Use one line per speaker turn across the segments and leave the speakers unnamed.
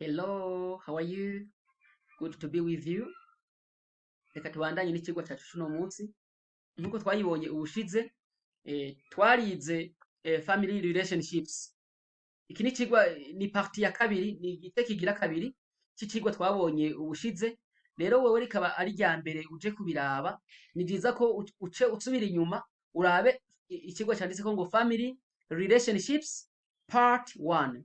Hello, how are you? Good to be with you. Reka tubandanye n'icigwa cacu c'uno munsi. Nkuko twayibonye ubushize, twarize family relationships. Iki ni icigwa, ni partie ya kabiri, ni igice kigira kabiri c'icigwa twabonye ubushize. Rero wewe rikaba ari irya mbere uje kubiraba, ni vyiza ko uce usubira inyuma urabe icigwa canditseko ngo family relationships part 1.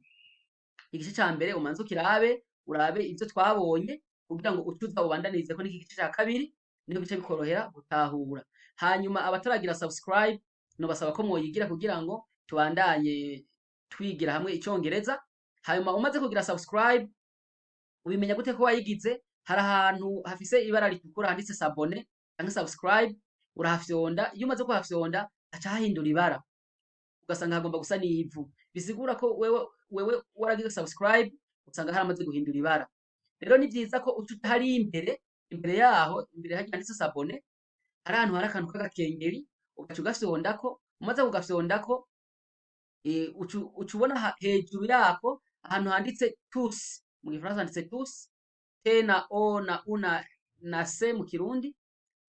Igice ca mbere umanze ukirabe, urabe ivyo twabonye kugira ngo uce uza ubandaniririzeko n'iki gice ca kabiri, niho bice bikorohera gutahura. Hanyuma abataragira subscribe nobasaba ko mwoyigira kugira ngo tubandanye twigira hamwe icongereza. Hanyuma umaze kugira subscribe, ubimenya gute ko wayigize? Hari ahantu hafise ibara ritukura handitse s'abonner canke subscribe, urahafyonda. Iyo umaze kuhafyonda haca hahindura ibara, ugasanga hagomba gusa n'ivu, bisigura ko wewe waragize subscribe, usanga haramaze guhindura ibara. Rero ni vyiza ko uca uja hariya imbere yaho, imbere harya handitse s'abonner, hari ahantu hari akantu k'agakengeri, ugaca ugafyondako. Umaze kugafyondako, uca ubona hejuru yako ahantu handitse tous, mu gifaransa handitse tous, T na O na U na C mu Kirundi,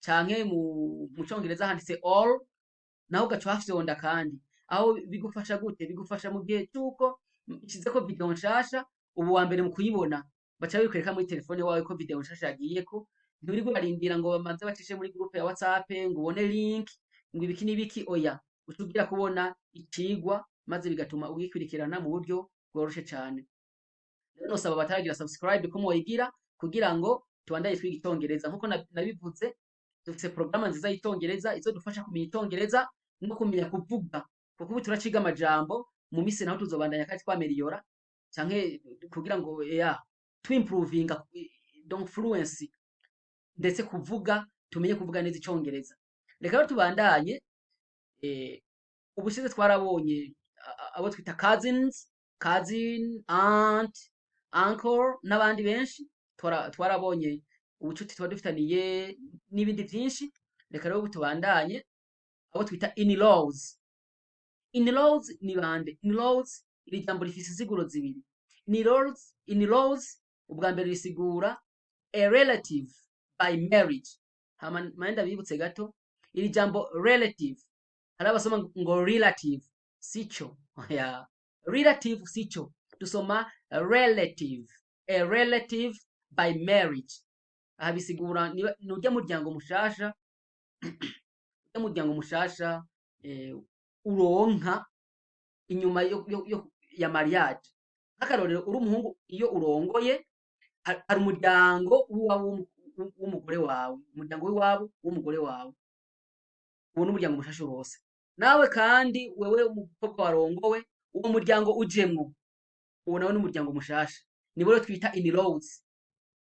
canke mu Congereza handitse all, naho ugaca uhafyonda. Kandi aho bigufasha gute? Bigufasha mu gihe c'uko nshizeko video nshasha, ubu wa mbere mu kuyibona, baca babikwereka muri telefone wawe ko video nshasha yagiyeko. Ntiwirirwa urarindira ngo bamanze bacishe muri groupe ya WhatsApp ngo ubone link, ngo ibiki n'ibiki. Oya, uca ugira kubona icigwa, maze bigatuma ugikurikirana mu buryo bworoshe cane. Rero nosaba abataragira subscribe ko mwoyigira kugira ngo tubandanye twiga icongereza. Nkuko nabivuze, dufise porogaramu nziza y'icongereza izodufasha kumenya icongereza no kumenya kuvuga, kuko ubu turaciga amajambo. Mu misi naho tuzobandanya kandi twameliyora canke kugira ngo ya twimprovinga donc fluency, ndetse kuvuga, tumenye kuvuga neza icongereza. Reka rero tubandanye. Ubushize twarabonye abo twita cousins, cousin, aunt, uncle n'abandi benshi. Twarabonye ubucuti tuba dufitaniye n'ibindi vyinshi. Reka rero tubandanye abo twita in-laws. In-laws ni bande? In-laws, iri jambo rifise insiguro zibiri. In-laws ubwa mbere risigura a relative by marriage. Hama manda bibutse gato iri jambo relative, hari abasoma ngo relative, sico. Ya relative sico, dusoma relative, a relative by marriage. Aha bisigura nurya muryango mushasha, urya muryango mushasha uronka inyuma ya mariage. Nk'akarorero, uri umuhungu, iyo urongoye, hari umuryango w'iwabo w'umugore wawe, umuryango w'iwabo w'umugore wawe, uwo ni umuryango mushasha uronse. Nawe kandi wewe umukobwa warongowe, uwo muryango ujemwo, uwo nawe ni umuryango mushasha, nibo rero twita in-laws.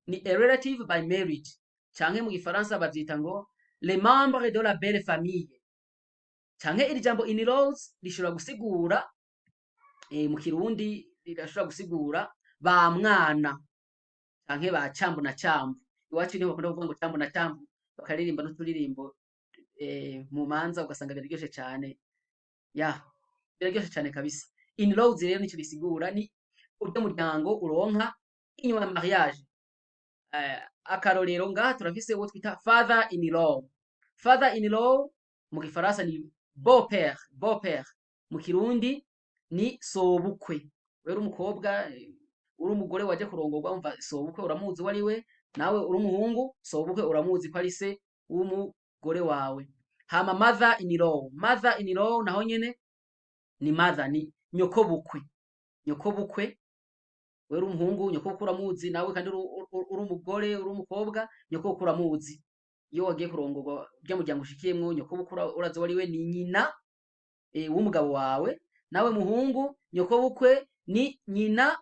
Ni a relative by marriage, canke mu gifaransa bavyita ngo les membres de la belle famille. Canke iri jambo in-laws rishobora gusigura, mu Kirundi rirashobora gusigura ba mwana canke ba cambu na cambu. Iwacu niho bakunda kuvuga ngo cambu na cambu, bakaririmba n'uturirimbo mu manza, ugasanga biraryoshe cane, ya biraryoshe cane kabisa. In-laws rero nico bisigura, ni uryo muryango uronka inyuma ya mariage. Akarorero ngaha turafise uwo twita father in law. Father in law mu gifaransa ni beau père, beau père mu Kirundi ni sobukwe. Wewe uri umukobwa, uri umugore waje kurongorwa, wumva sobukwe uramuzi uwo ari we. Nawe uri umuhungu, sobukwe uramuzi ko ari se w'umugore wawe. Hama mother in law, mother in law naho nyene ni mother, ni nyokobukwe. Nyokobukwe, wewe uri umuhungu, nyokobukwe uramuzi. Nawe kandi uri umugore, uri umukobwa, nyokobukwe uramuzi. Iyo wagiye kurongorwa, urya muryango ushikiyemwo, nyokobukwe urazi uwo ari we, ni nyina w'umugabo wawe. Nawe muhungu, nyokobukwe ni nyina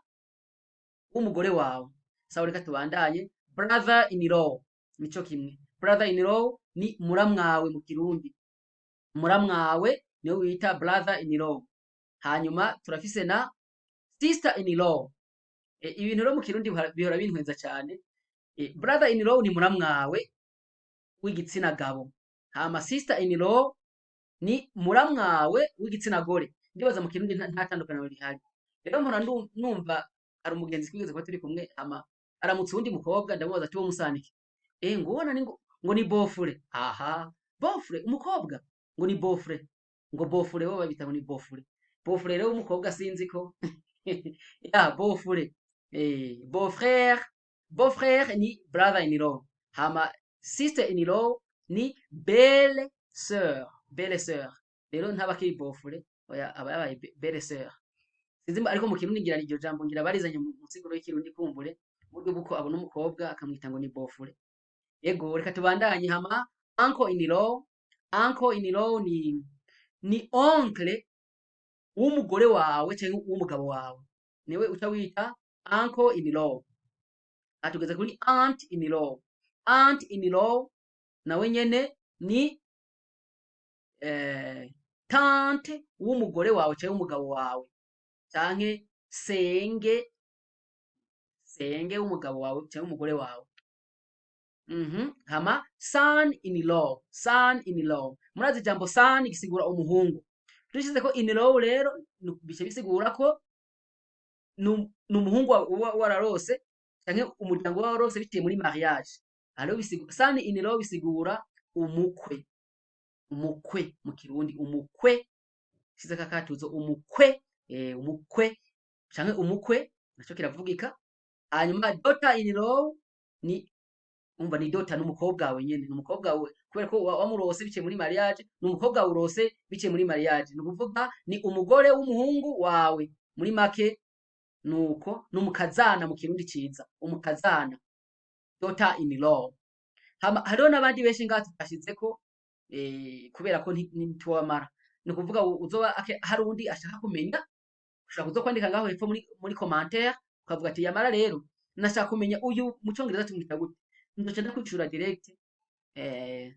w'umugore wawe. Sawa, reka tubandanye. Brother in law nico kimwe. Brother in law ni muramwawe mu Kirundi, muramwawe niwe wita brother in law. Hanyuma turafise na sister in law. Ibintu rero mu Kirundi bihora bintwenza cyane. Brother in law ni muramwawe w'igitsina gabo, hama sister in law ni muramwawe w'igitsina gore. Ndibaza mu Kirundi nta tandukaniro rihari. Rero mpora numva. Hari umugenzi twigeze kuba turi kumwe, hama aramutse uwundi mukobwa, ndamubaza ati: "Uwo musanike?" Ngo ubona ni ngo ni beau-frère. Aha, beau-frère, umukobwa ngo ni beau-frère, ngo beau-frère, bo babita ngo ni beau-frère. Beau-frère rero w'umukobwa, sinzi ko ya beau-frère. Beau-frère, beau-frère ni brother in law, hama sister in law ni belle sœur. Belle sœur rero ntaba akiri beau-frère, oya, aba yabaye belle sœur. Sinzi ariko mu Kirundi ngira iryo jambo ngira barizanye mu nsiguro y'Ikirundi, kumbure uburyo bw'uko abona umukobwa akamwita ngo ni beau-frère. Yego, reka tubandanye. Hama uncle in law. Uncle in law ni oncle w'umugore wawe cyangwa w'umugabo wawe, niwe uca wita uncle in law. Aha tugeze kuri aunt in law. Aunt in law nawe nyene ni tante w'umugore wawe cyangwa w'umugabo wawe, canke senge w'umugabo wawe cyangwa umugore wawe. Hama son in law. Son in law, murazi ijambo son gisigura umuhungu, dushize ko in law rero bice bisigura ko ni umuhungu uba wararose canke umuryango uba wararose biciye muri mariage. Aha rero son in law bisigura umukwe. Umukwe mu Kirundi, umukwe shize kakatuzo, umukwe, umukwe canke umukwe naco kiravugika. Hanyuma daughter in law ni, umva, ni daughter, ni umukobwa wawe nyene, ni umukobwa wawe kubera ko wamurose biciye muri mariage, ni umukobwa wawe urose biciye muri mariage, ni ukuvuga ni umugore w'umuhungu wawe. Muri make nuko ni umukazana mu Kirundi ciza, umukazana, daughter in law. Hama hariho n'abandi benshi ngaha tutashizeko, kubera ko ntitwamara. Ni ukuvuga uzoba hari uwundi ashaka kumenya, ushobora kuza kwandika ngaho hepfo muri commentaire, ukavuga ati: "Yamara rero nashaka kumenya uyu mu Congereza tumwita gute?" Nzoca ndakwicura direct,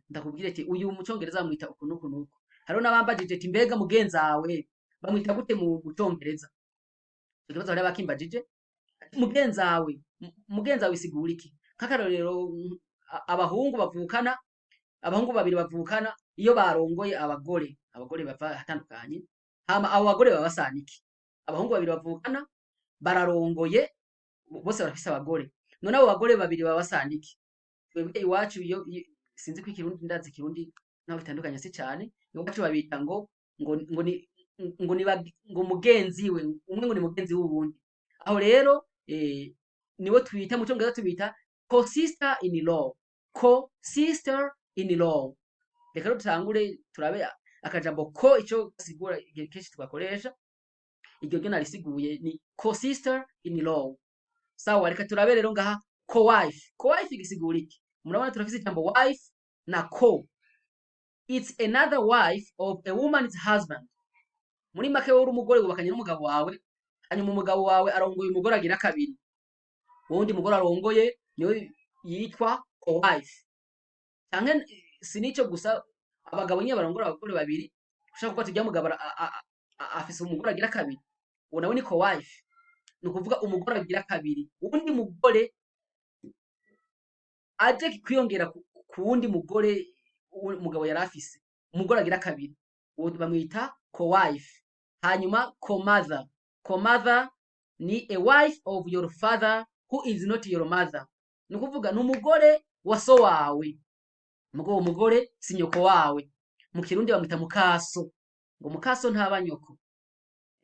ndakubwira ati: "Uyu mu Congereza bamwita uku n'uku n'uku." Hariho n'abambajije ati: "Mbega mugenzawe bamwita gute mu Congereza?" Ico kibazo hariho abakimbajije. Mugenzawe, mugenzawe isigura iki? Nk'akarorero, abahungu bavukana, abahungu babiri bavukana, iyo barongoye abagore bava ahatandukanye, hama abo bagore baba basana iki? Abahungu babiri bavukana bararongoye, bose barafise abagore, none abo bagore babiri baba basana iki? Twebwe iwacu iyo, sinzi ko Ikirundi, ndazi Ikirundi naho bitandukanye si cane, iwacu babita ngo ni ngo mugenzi we umwe, ngo ni mugenzi w'uwundi. Aho rero niwe twita, mu Congereza tubita co-sister in law. Co-sister in law. Reka rero dutangure turabe akajambo ko ico gasigura igihe kenshi tugakoresha. Iryo ryo narisiguye, ni co-sister in law. Sawa, reka turabe rero ngaha co-wife. Co-wife gisigura iki? Murabona turafise ijambo wife na co. It's another wife of a woman's husband. Muri make, wowe uri umugore wubakanye n'umugabo wawe, hanyuma umugabo wawe arongoye umugore agira kabiri. Uwundi mugore arongoye niwe yitwa co-wife. Canke si nico gusa, abagabo nyine barongora abagore babiri, ushaka kuvuga ati ujya mugabo afise umugore agira kabiri, uwo nawe ni co-wife. Ni ukuvuga umugore agira kabiri, uwundi mugore aje kwiyongera ku wundi mugore umugabo yari afise, umugore agira kabiri, uwo bamwita co-wife. Hanyuma co-mother. Co-mother ni a wife of your father who is not your mother. Ni ukuvuga ni umugore wa so wawe, mugo uwo mugore si nyoko wawe. Mu Kirundi bamwita mukaso, ngo mukaso ntaba nyoko,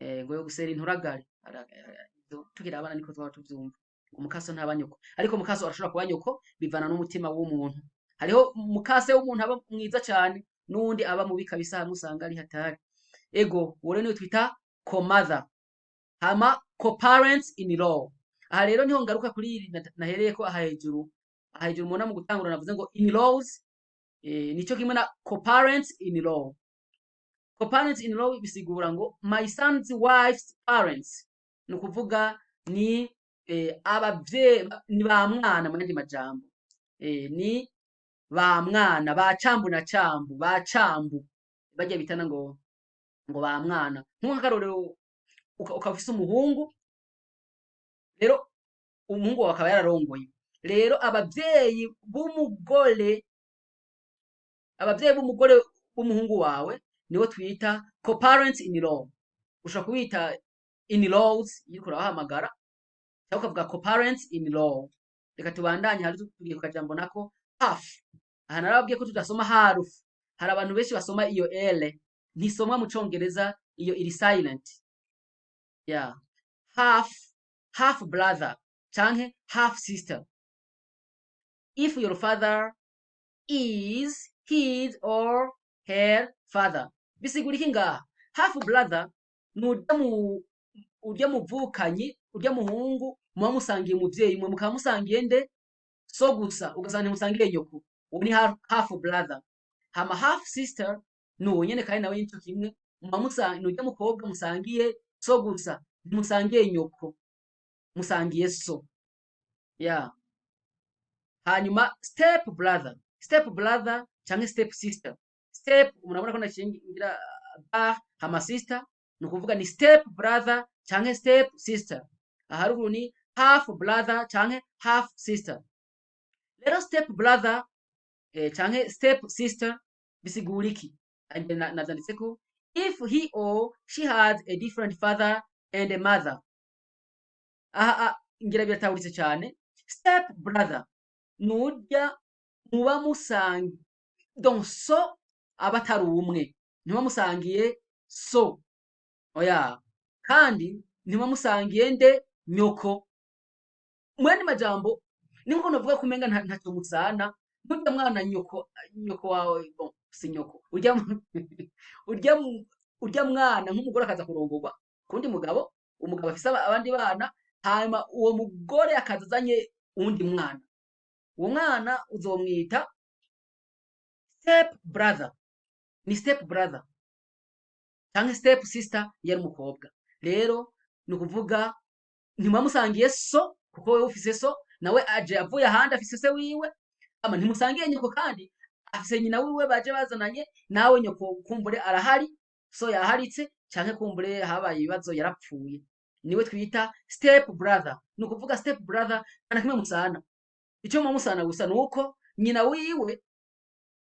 ngo yo gusera inturagare. Tukiri abana niko twaba tuvyumva, ngo mukaso ntaba nyoko, ariko mukaso arashobora kuba nyoko, bivana n'umutima w'umuntu. Hariho mukase w'umuntu aba mwiza cane, n'uwundi aba mubi kabisa, hamwe usanga ari hatari. Ego, uwo rero niwe twita co-mother. Hama co-parents in law. Aha rero niho ngaruka kuri iri nahereyeko aha hejuru. Aha hejuru mubona mu gutangura navuze ngo in laws, nico kimwe na co-parents in law. Co-parents in law bisigura ngo my son's wife's parents. Ni ukuvuga ni abavyeyi, ni ba mwana mu yandi majambo, ni ba mwana, ba cambu na cambu, ba cambu barya bitana ngo ba mwana. Nk'akarorero, ukaba ufise umuhungu rero, umuhungu wawe akaba yararongoye, rero abavyeyi b'umugore w'umuhungu wawe nibo twita co-parents in law. Ushobora kubita in laws iyo uriko urabahamagara. Cyangwa ukavuga co-parents in law. Reka tubandanye, hari tugiye ku kajambo nako half. Aha narababwiye ko tudasoma half. Hari abantu benshi basoma iyo L, ntisomwa mu Congereza, iyo iri silent. Yeah. Half, half brother canke half sister. If your father is his or her father. Bisigura iki ngaha? Half brother ni urya muvukanyi, urya muhungu muba musangiye umuvyeyi umwe, mukaba musangiye nde? So gusa, ugasanga ntimusangiye nyoko. Uwo ni half brother. Hama half sister ni uwo nyene kandi nawe nico kimwe, muba ni urya mukobwa musangiye so gusa, ntimusangiye nyoko, musangiye so. Yeah. Hanyuma step brother, step brother canke step sister. Step murabona ko nashingira bar, hama sister ni ukuvuga ni step brother canke step sister. Aharuguru ni half brother canke half sister. Rero step brother canke step sister bisigura iki? Anje navyanditseko: if he or she has a different father and a mother. Aha ngira biratahuritse cyane. Step brother nurya muba musangiye, donc so aba atari umwe, ntimuba musangiye so, oya, kandi ntimuba musangiye nde? Nyoko. Mwene majambo ni nkuko novuga ko umenga ntacyo musana nurya mwana nyoko wawe, bon, si nyoko, urya mwana nk'umugore akaza kurongorwa kundi mugabo, umugabo afise abandi bana, hanyuma uwo mugore akaza azanye uwundi mwana, uwo mwana uzomwita step brother, ni step brother canke step sister iyo ari umukobwa. Rero ni ukuvuga ntimuba musangiye so, kuko wewe ufise so, nawe aje avuye ahandi afise se wiwe, ama ntimusangiye nyoko, kandi afise nyina wiwe baje bazananye nawe. Nyoko kumbure arahari, so yaharitse, canke kumbure habaye ibibazo yarapfuye. Niwe twita step brother. Ni ukuvuga step brother nta na kimwe musana, ico muba musana gusa ni uko nyina wiwe,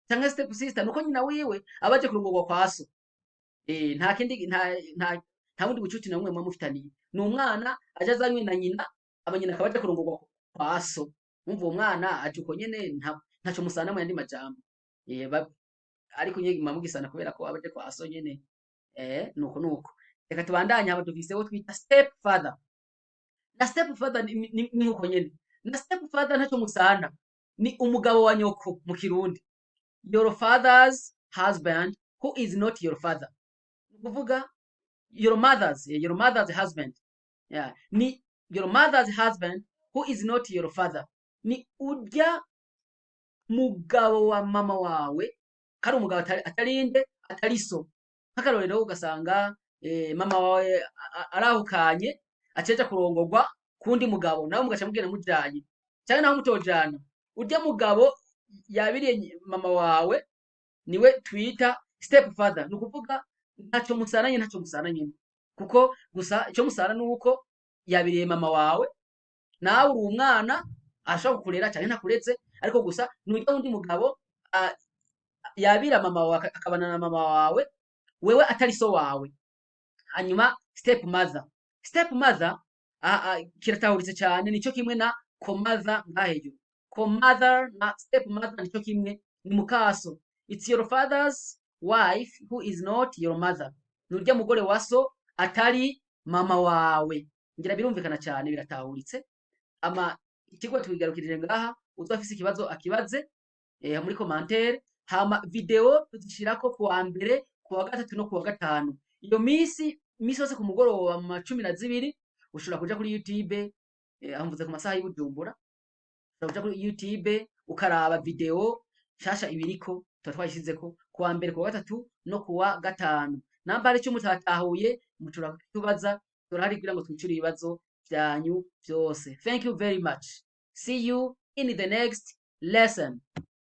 canke step sister nuko nyina wiwe aba aje kurongorwa kwa so. Nta kindi, nta bundi bucuti na bumwe muba mufitaniye. Ni umwana aje azanywe na nyina, aba nyina akaba aje kurongorwa kwa so. Umva, uwo mwana aje uko nyene, ntaco musana mu yandi majambo. Ariko nyene muba mugisana kubera ko aba aje kwa so nyene. Nuko reka tubandanye. Aba dufise uwo twita step father. Na step father ni nkuko nyene, na step father ntaco musana, ni umugabo wa nyoko mu Kirundi, your father's husband who is not your father. Ni ukuvuga your mother's husband, yeah. Ni your mother's husband who is not your father. Ni urya mugabo wa mama wawe kari umugabo atari atari so. Nk'akarorero, ugasanga mama wawe arahukanye, aceja kurongorwa kundi mugabo, nawe mugaca mugenda mujanye, canke naho mutojana, urya mugabo yabiriye mama wawe niwe twita step father. Ni ukuvuga ntaco musananye, ntaco musananye, kuko gusa icyo musana ni uko yabiriye mama wawe, nawe uri umwana, ashobora kukurera canke ntakuretse, ariko gusa ni urya wundi mugabo yabira mama wawe, akabana na mama wawe wewe atari so wawe. Hanyuma step mother, step mother kiratahuritse cyane, nico kimwe na co-mother ngaha hejuru. Co-mother na step mother nico kimwe, ni mukaso. It's your father's wife who is not your mother. Ni urya mugore wa so atari mama wawe. Ngira birumvikana cyane, biratahuritse. Ama ikigo tubigarukirije ngaha. Uzo afise ikibazo akibaze muri commentaire. Hama video tuzishirako kuwa mbere, kuwa gatatu no kuwa gatanu. Iyo misi yose ku mugoroba mu ma 12 ushobora kuja kuri YouTube. Aho mvuze ku masaha y'Ibujumbura. Ushobora kuja kuri YouTube ukaraba video nshasha ibiriko, tuba twayishizeko kuwa mbere, kuwa gatatu no kuwa gatanu. Namba hari ico mutatahuye, mushobora kutubaza, turahari kugira ngo twicure ibibazo vyanyu vyose. Thank you very much, see you in the next lesson.